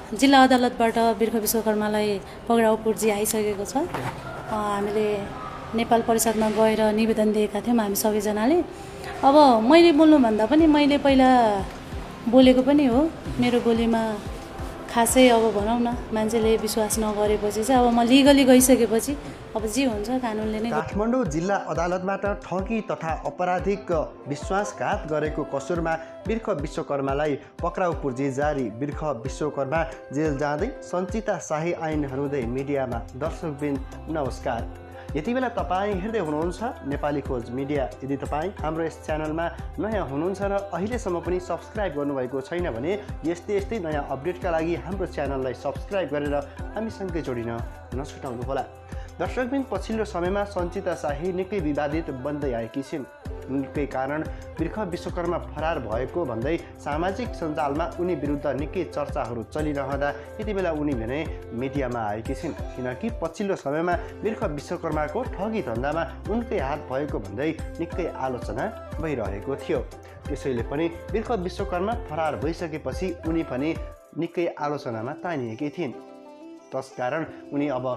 जिल्ला अदालतबाट बिर्ख विश्वकर्मालाई पक्राउ पुर्जी आइसकेको छ। हामीले नेपाल परिषदमा गएर निवेदन दिएका थियौँ हामी सबैजनाले। अब मैले बोल्नुभन्दा पनि मैले पहिला बोलेको पनि हो। मेरो बोलीमा खासै अब भनौँ न मान्छेले विश्वास नगरेपछि चाहिँ अब म लिगली गइसकेपछि अब जे हुन्छ कानुनले नै। काठमाडौँ जिल्ला अदालतबाट ठगी तथा अपराधिक विश्वासघात गरेको कसुरमा बिर्ख विश्वकर्मालाई पक्राउ पुर्जी जारी। बिर्ख विश्वकर्मा जेल जाँदै सञ्चिता शाही ऐन हुँदै मिडियामा। दर्शकवृन्द नमस्कार, यति बेला तपाईँ हेर्दै हुनुहुन्छ नेपाली खोज मिडिया। यदि तपाईँ हाम्रो यस च्यानलमा नयाँ हुनुहुन्छ र अहिलेसम्म पनि सब्सक्राइब गर्नुभएको छैन भने यस्तै नयाँ अपडेटका लागि हाम्रो च्यानललाई सब्सक्राइब गरेर हामीसँगै जोडिन नछुटाउनुहोला। दर्शकबिन, पछिल्लो समयमा सञ्चिता शाही निकै विवादित बन्दै आएकी छिन्। उनकै कारण बिर्ख विश्वकर्मा फरार भएको भन्दै सामाजिक सञ्जालमा उनी विरुद्ध निकै चर्चाहरू चलिरहँदा यति बेला उनी भने मिडियामा आएकी छिन्। किनकि पछिल्लो समयमा बिर्ख विश्वकर्माको ठगी धन्दामा उनकै हात भएको भन्दै निकै आलोचना भइरहेको थियो। त्यसैले पनि बिर्ख विश्वकर्मा फरार भइसकेपछि उनी पनि निकै आलोचनामा तानिएकी थिइन्। त्यसकारण उनी अब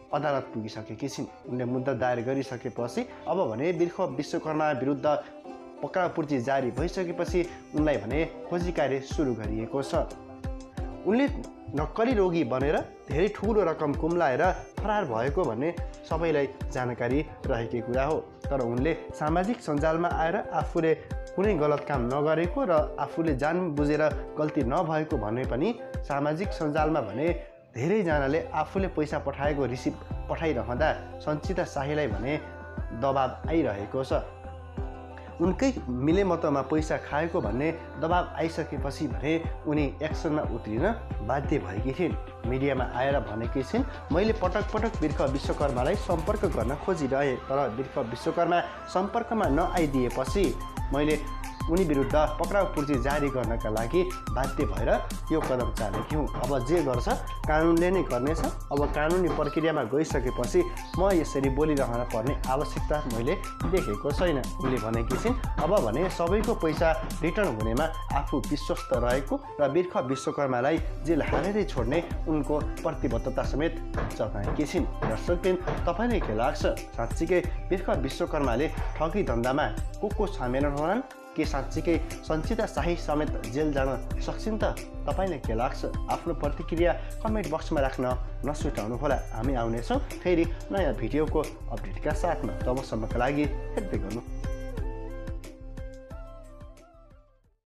अदालत पुगिसकेकी छिन्। उनले मुद्दा दायर गरिसकेपछि अब भने बिर्ख विश्वकर्मा विरुद्ध पक्राउ पुर्जी जारी भइसकेपछि उनलाई भने खोजी कार्य सुरु गरिएको छ। उनले नक्कली रोगी बनेर धेरै ठुलो रकम कुम्लाएर फरार भएको भन्ने सबैलाई जानकारी रहेको कुरा हो। तर उनले सामाजिक सञ्जालमा आएर आफूले कुनै गलत काम नगरेको र आफूले जान बुझेर गल्ती नभएको भने पनि सामाजिक सञ्जालमा भने धेरैजनाले आफूले पैसा पठाएको रिसिभ पठाइरहँदा सञ्चिता शाहीलाई भने दबाब आइरहेको छ। उनकै मिलेमतोमा पैसा खाएको भन्ने दबाब आइसकेपछि भने उनी एक्सनमा उत्रिन बाध्य भएकी थिइन्। मिडियामा आएर भनेकी छिन्, मैले पटक बिर्ख विश्वकर्मालाई सम्पर्क गर्न खोजिरहेँ, तर बिर्ख विश्वकर्मा सम्पर्कमा नआइदिएपछि मैले उनी विरुद्ध पक्राउ पुर्जी जारी गर्नका लागि बाध्य भएर यो कदम चालेकी हुँ। अब जे गर्छ कानुनले नै गर्नेछ। अब कानुनी प्रक्रियामा गइसकेपछि म यसरी बोलिरहन पर्ने आवश्यकता मैले देखेको छैन। उनले भनेकी छिन्, अब भने सबैको पैसा रिटर्न हुनेमा आफू विश्वस्त रहेको र बिर्ख विश्वकर्मालाई जेल हालेरै छोड्ने उनको प्रतिबद्धता समेत जनाएकी छिन्। दर्शकबिन, तपाईँलाई के लाग्छ? साँच्चीकै बिर्ख विश्वकर्माले ठगी धन्दामा को सामेल होलान्? के साँच्चीकै सञ्चिता शाही समेत जेल जान सक्छिन् त? तपाईँलाई के लाग्छ? आफ्नो प्रतिक्रिया कमेन्ट बक्समा राख्न नछुटाउनुहोला। हामी आउनेछौँ फेरि नयाँ भिडियोको अपडेटका साथमा। तबसम्मका लागि हेर्दै गर्नु।